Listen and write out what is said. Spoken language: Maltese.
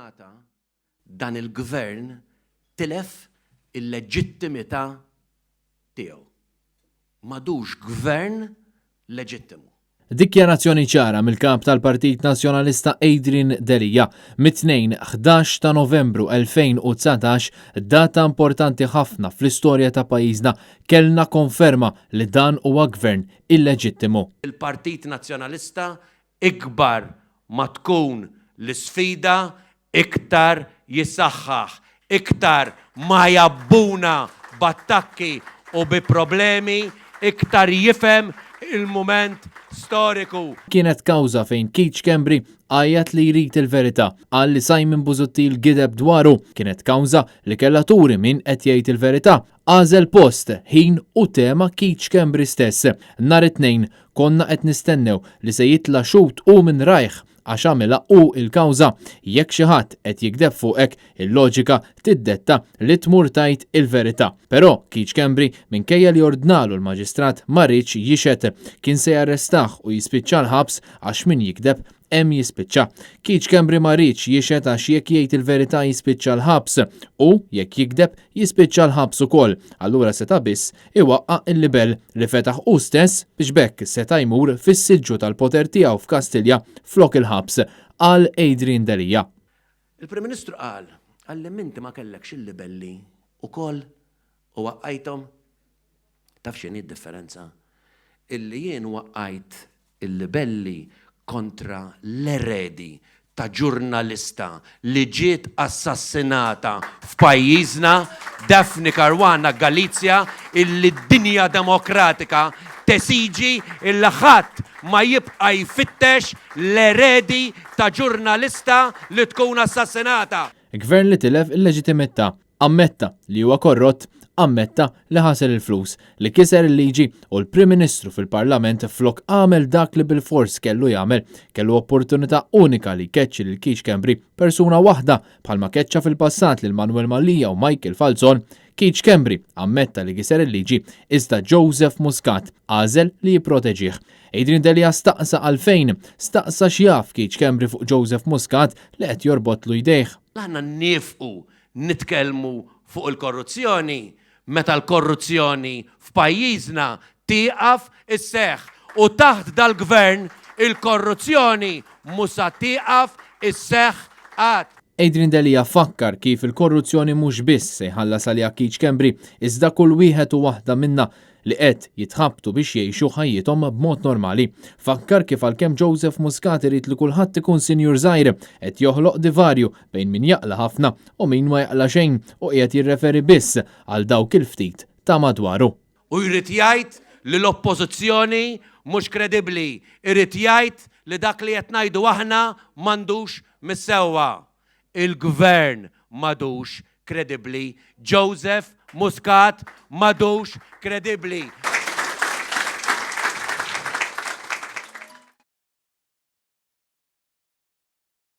ġurnata dan il-Gvern tilef il-leġittimità tiegħu. M'għadux Gvern leġittimu. Dikjarazzjoni ċara mill-Kap tal-Partit Nazzjonalista Adrian Delia mit-Tnejn 11 ta' Novembru 2019, data importanti ħafna fl-istorja ta' pajjiżna, kellna konferma li dan huwa Gvern illeġittimu. Il-Partit Nazzjonalista Ikbar ma tkun l-isfida, iktar jissaħħaħ, iktar ma jgħabbuna b'attakki u bi problemi, iktar jifhem il-mument storiku. Kienet kawża fejn Keith Schembri għajjat li jrid il-verità. Qal li Simon Busuttil gideb dwaru. Kienet kawża li kellha turi min qed jgħid il-verità. Għażel post, ħin u tema Keith Schembri stess. Nhar it-Tnejn, konna qed nistennew li se jitla' xhud hu minn rajh għax għamilha hu l-kawża. Jekk xi ħadd qed jigdeb fuqek, il-loġika tiddetta li tmur tgħid il-verità. Però Keith Schembri, minkejja li ordnalu l-Maġistrat, ma riedx jixhed. Kien se jarrestah u jispiċċa l-ħabs għax min jigdeb Hemm jispiċċa. Keith Schembri ma riedx jixhed għax jekk jgħid il-verità jispiċċa l-ħabs u, jekk jigdeb, jispiċċa l-ħabs ukoll. Allura seta' biss iwaqqa' il-libell li fetaħ hu stess biex b'hekk seta' jmur fis-siġġu tal-poter tiegħu f'Kastilja flok il-ħabs, qal Adrian Delia. Il-Prim Ministru qal, Qalli m'inti ma kellekx il-libelli ukoll u waqqajthom? Taf x'inhi d-differenza? Illi jien waqqajt il-libelli kontra l-eredi ta' ġurnalista li ġiet assassinata f'pajjiżna, Daphne Caruana Galizia, illi d-dinja demokratika tesiġi illi ħadd ma jibqa' jfittex l-eredi ta' ġurnalista li tkun assassinata. Gvern li tilef il-leġitimità. Ammetta li huwa korrott, ammetta li ħasel il-flus, li kiser il-liġi u l-Prim Ministru fil-Parlament flok għamel dak li bilfors kellu jagħmel, kellu opportunità unika li jkeċċi lil Keith Schembri, persuna waħda, bħalma keċċa fil-passat lil Manuel Mallia u Michael Falzon. Keith Schembri ammetta li kiser il-liġi iżda Joseph Muscat għażel li jipproteġih. Adrian Delia staqsa għalfejn, staqsa x'jaf Keith Schembri fuq Joseph Muscat li qed jorbotlu jdejh. Aħna niefqu nitkellmu fuq il-korruzzjoni meta l-korruzzjoni f'pajjiżna tieqaf isseħħ u taħt dal-Gvern il-korruzzjoni mhu sa tieqaf isseħħ qatt. Adrian Delia fakkar kif il-korruzzjoni mhux biss se jħallas għaliha Keith Schembri iżda kull wieħed u waħda minna li qed jitħabtu biex jgħixu ħajjithom b'mod normali. Fakkar kif għalkemm Joseph Muscat irid li kulħadd ikun sinjur żgħir, qed joħloq divarju bejn min jaqla' ħafna u min ma jaqla' xejn u qiegħed jirreferi biss għal dawk il-ftit ta' madwaru. Hu jrid jgħid li l-Oppożizzjoni mhux kredibbli, irid jgħid li dak li qed ngħidu aħna m'għandux mis-sewwa. Il-Gvern m'għadux kredibbli, Joseph Muscat m'għadux kredibbli.